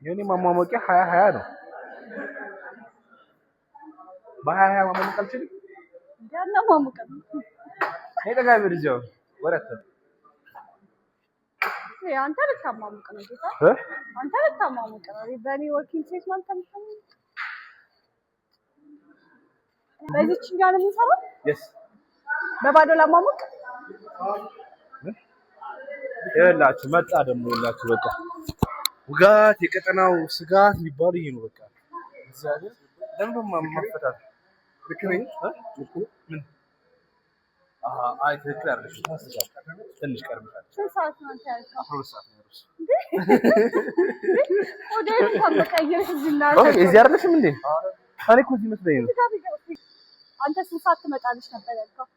የኔ ማሟሟቂያ 20 20 ነው። በ20 20 ማሟሟቅ አልችልም። ያናሟሙቀም። እኔ ጠጋ በል እዚያው ወረት። አንተ ልታሟሙቅ ነው ጌታ። እ? አንተ ልታሟሙቅ ነው። በእኔ working set ነው አንተ የምታሟሙቅ። በዚች ጋር ነው የምንሰራው። Yes. በባዶ ላሟሙቅ። ይኸውላችሁ መጣ ደግሞ፣ ይኸውላችሁ በቃ ውጋት የቀጠናው ስጋት የሚባለው ይሄ ነው። በቃ እግዚአብሔር ለምን ነው ማፈታት? ልክ ነኝ? እ? ምን? አሃ፣ አይ ትክክል አይደለሽም። ተሳስተሻል። ትንሽ ቀርብሻል። ስንት ሰዓት ነው አንተ ያልከው? 12 ሰዓት ነው ያልኩሽ። ወደ እንኳን መቀየር እዚህ Okay፣ እዚህ አይደለሽም እንዴ? እኔ እኮ እዚህ መስለኝ ነው። አንተ ስንት ሰዓት ትመጣለች ነበር ያልከው?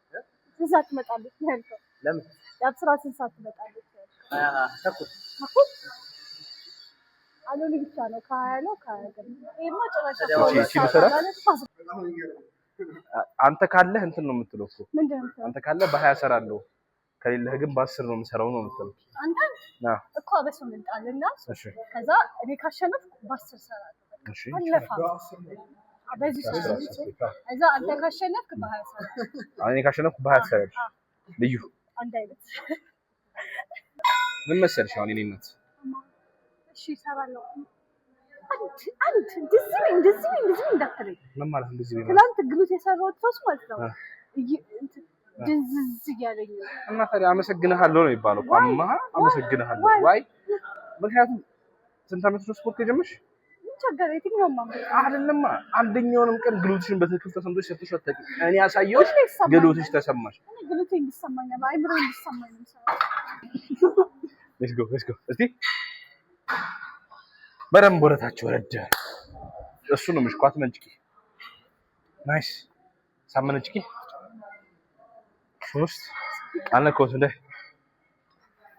ስንት ሰዓት ትመጣለች ነው ያልከው? ለምን? የአብስራ ስንት ሰዓት ትመጣለች ያልከው? ተኩል። ተኩል አሎሊ ብቻ ነው ከ20 ነው ከ20 ግን ይሄማ ጭራሽ እቺ እቺ ልሰራ? አንተ ካለህ እንትን ነው የምትለው እኮ። ምንድን ነው የምትለው? አንተ ካለህ በ20 እሰራለሁ፣ ከሌለህ ግን በ10 ነው የምሰራው ነው የምትለው። አንተ ና። እኮ አበሰው እንጣልና ከዛ እኔ ካሸነፍኩ በ10 እሰራለሁ። እሺ። አለፋ በዚህ አስር ሶስት 10። ከዛ አንተ ካሸነፍክ በ20 እሰራለሁ። እኔ ካሸነፍኩ በ20 ትሰሪያለሽ። ልዩ አንድ አይነት። ምን መሰልሽ አሁን የእኔ እናት እሺ እሰራለሁ። አንድ አንድ እንደዚህ ነኝ እንደዚህ ነኝ እንደዚህ ነኝ እንዳትለኝ። ምን ማለት እንደዚህ ነው? ትናንት glute የሰራሁት ሶስት ማለት ነው ድንዝዝ እያለኝ ነው። እና ታዲያ አመሰግንሃለሁ ነው የሚባለው እኮ። Why? አማ አመሰግንሃለሁ። Why? Why? ምክንያቱም ስንት ዓመት ነው ስፖርት ከጀመርሽ? ምን ቸገረ? የትኛውም አመት። አይደለማ፣ አንደኛውንም ቀን glute ሽን በትክክል ተሰምቶሽ ሰርተሽ አታውቂም። እኔ ያሳየሁሽ ሁሌ ይሰማኛል። Glute ሽ ተሰማሽ። እኔ glute ኤ እንዲሰማኛል፣ አይምሮ እንዲሰማኝ ነው የምሰራው። Let's go, let's go። እስቲ በደንብ ወረታችሁ ወረደ። እሱ ነው ምሽኳት መንጭቂ። Nice፣ ሳመነጭቂ። ሶስት አልነካሁትም። እንደ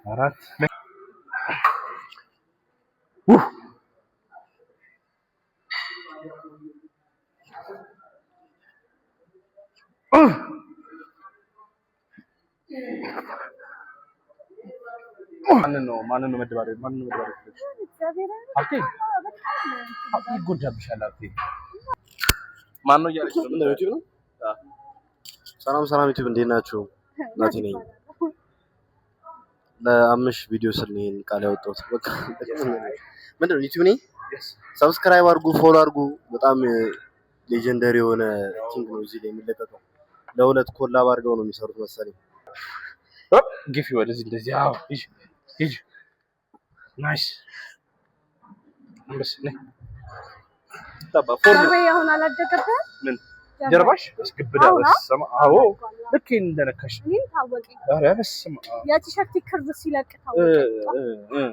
አራት ውህ ኡህ። ማንን ነው መደባደብ? ማንን ነው መደባደብ? እግዚአብሔር ሀብቴ። በጣም ሀብቴ ይጎዳብሻል። ሀብቴ ማን ነው እያለች ነው? ምን ነው፣ ዩቲዩብ ነው? ሰላም ሰላም ዩቲዩብ፣ እንዴት ናችሁ? ናቲ ነኝ። ለአምሽ ቪዲዮ ስል ነው ይሄን ቃል ያወጣሁት። በቃ ምንድን ነው ዩቲዩብ ነኝ። Subscribe አድርጉ፣ follow አድርጉ። በጣም legendary የሆነ thing ነው እዚህ ላይ የሚለቀቀው። ለሁለት collab አድርገው ነው የሚሰሩት መሰለኝ። ግፊ ወደዚህ እንደዚህ። አዎ ሂጅ ሂጅ። Nice፣ አንበስ ነይ። ታባ form ጀርባዬ አሁን አላደገብህም? ምን ጀርባሽ እስግብዳ። አሁን? በስመ አብ፣ አዎ ልክ ይሄን እንደነካሽ። እኔም ታወቀኝ። ኧረ በስመ አብ። የቲሸርት ክር ሲለቅ ታወቀኝ።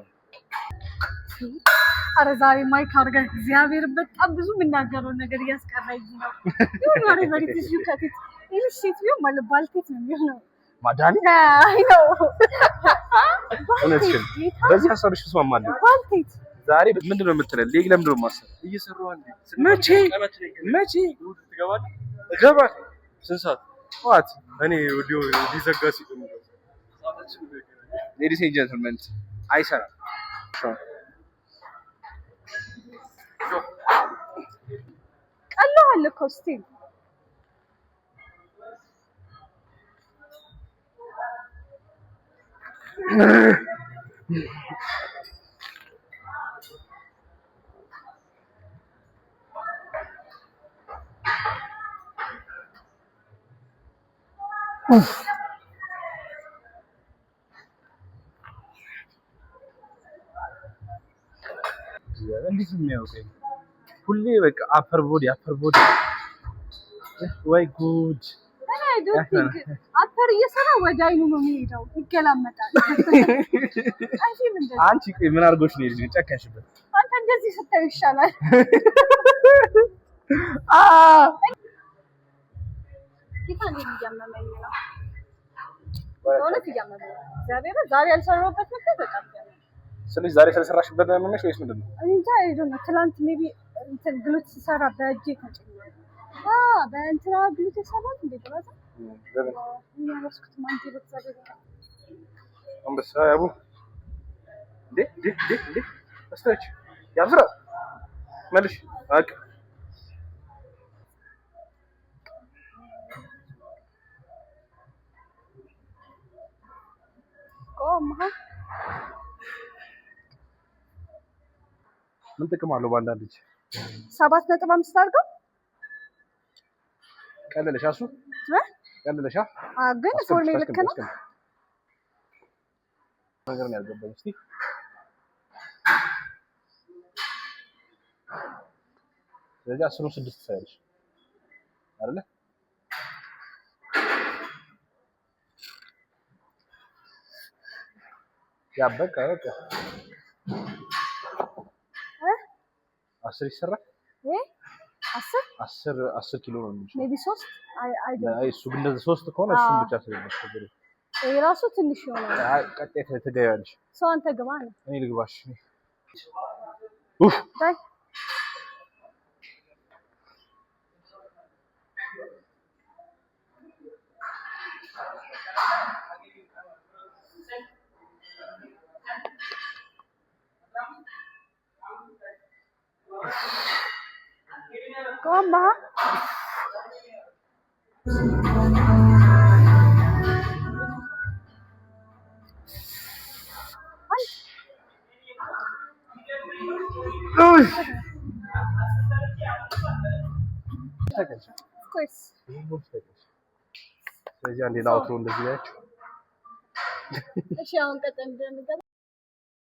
አረ ዛሬ mic አድርገህ እግዚአብሔር በጣም ብዙ የምናገረውን ነገር እያስቀረኝ ነው። ይሁን ወሬ በሪት እዩ ከፊት ይህ ሴት ቢሆን ማለት ባልቴት ነው የሚሆነው። ማዳኒ አይ ነው። እውነትሽን። በዚህ ሀሳብሽ እስማማለሁ። ባልቴት። ዛሬ ምንድን ነው የምትለን? Leg ለምንድን ነው የማሰብ? መቼ መቼ እገባለሁ? ስንት ሰዓት? ጠዋት። እኔ ወዲያው ሊዘጋ ሲል ነው። Ladies and gentlemen፣ አይሰራም። ቀለዋል እኮ still። እንዴት ነው የሚያውቀኝ? ሁሌ በቃ upper body, upper body፣ ወይ ጉድ! እኔ I don't think upper እየሰራ ወደ አይኑ ነው የሚሄደው፣ ይገላመጣል። I feel እንደዚህ። አንቺ ቆይ ምን አድርጎሽ ነው የልጅ ጨከንሽበት? አንተ እንደዚህ ስታዩ ይሻላል። አ ጌታ እንዴት እያመመኝ ነው፣ በእውነት እያመመኝ ነው። እግዚአብሔር ዛሬ ያልሰራሁበት ምክንያት በጣም እያመመኝ ነው። ስለዚህ ዛሬ ስለሰራሽበት ነው ያመመሽ ወይስ ምንድን ነው? እኔ እንጃ፣ I don't know። ትላንት maybe እንትን glute ስሰራ በእጄ ተጭኛለሁ። በእንትና glute የሰራሁት እንዴ brother በምን? ያረስኩት ማንቴ በእግዚአብሔር ቃል። አንበሳ ያቡ እንዴ እንዴ እንዴ እንዴ stretch። ያብስራ መልሽ በቃ። ቆም። ምን ጥቅም አለው በአንዳንድ እጅ? 7.5 አድርገው። ቀለለሽ እሱ። እ? ቀለለሽ። ግን ፎርሜ ልክ ነው። ነገር ነው ያልገባኝ። እስኪ ስለዚህ 10ሩን 6 ትሰሪያለሽ አይደለ? ያ በቃ በቃ። እ? 10 ይሰራል። ወይ 10። 10 10 ኪሎ ነው የሚችለው። Maybe 3 I don't አይ እሱ ግን እንደዚህ 3 ከሆነ እሱን አዎ። ብቻ ስለሚያስቸግር ይሄ ራሱ ትንሽ ይሆናል። አይ ቀጣይ ትገቢያለሽ። ሰው አንተ ግባ ነው። እኔ ልግባሽ። ኡፍ። ዳይ። ቆማ። ኡይ። Of course. ስለዚህ አንዴ ለ outro እንደዚህ ያችሁ። እሺ አሁን ቀጥል እንደምገባ።